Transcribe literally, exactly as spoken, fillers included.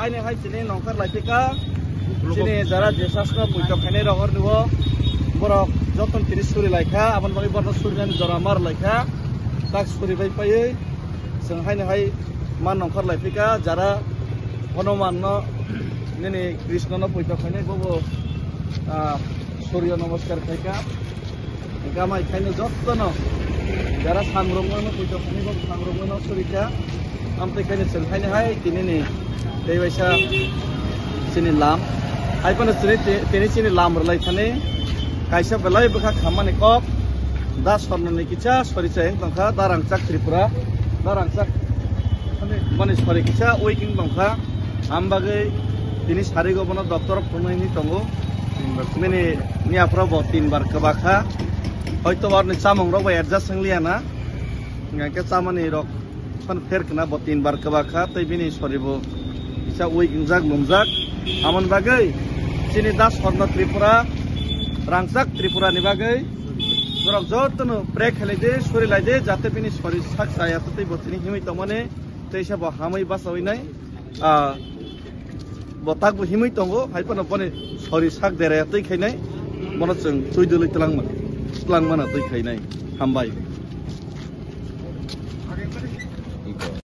Chini hai chini nongkhor lai phika, chini jara jesasno puito khainai rok hor nuo, borok joton tini suri lai kha, aboni bagwi borokno surinani jora mar lai kha, tak suri bai paiwi chwng haino hai ma nongkhor lai phika, jara Hanumanno nini Krishnono puito khainai bobo, ah, suryo namaskar khaika. Gamai khaino jottono jara sangrokmano puito khainai bo sangrokmano surika. Amtwi khaino chwng khaino hai tinini tei waisa chini lam. Hai phano chini ti-, tini chini lam rwlai thani kaisa belai bwkha khammani kok. Da Sornoni kisa sori chayeng tongkha, da Rangchak Tripura, da Rangchak boni sori kisa weekend tongkha. Am bagwi tini sarigo bono doctor phunui hinwi tongo. Bini niyaphro bo tin bar kwbakha. Hoito orni chamung rok bai adjust wng liya na. Hingkhe chamani rok phano pher khna bo tin bar kwbakha tei bini sori bo kisa weak wngjak lumjak. Amoni bagwi chini da Sorno Tripura, Rangchak Tripura ni bagwi borok jotono pray khlai di, suri lai di, jate bini sori sak chaya tei bo tini himwi tongmani tei se bo hamwi bachawi nai. Ah, bo takbo himwi tongo, hai phano boni sori sak deraya twi khainai, bono chwng twi dwlwi twlangma, twlangmana twi khainai. Hambai.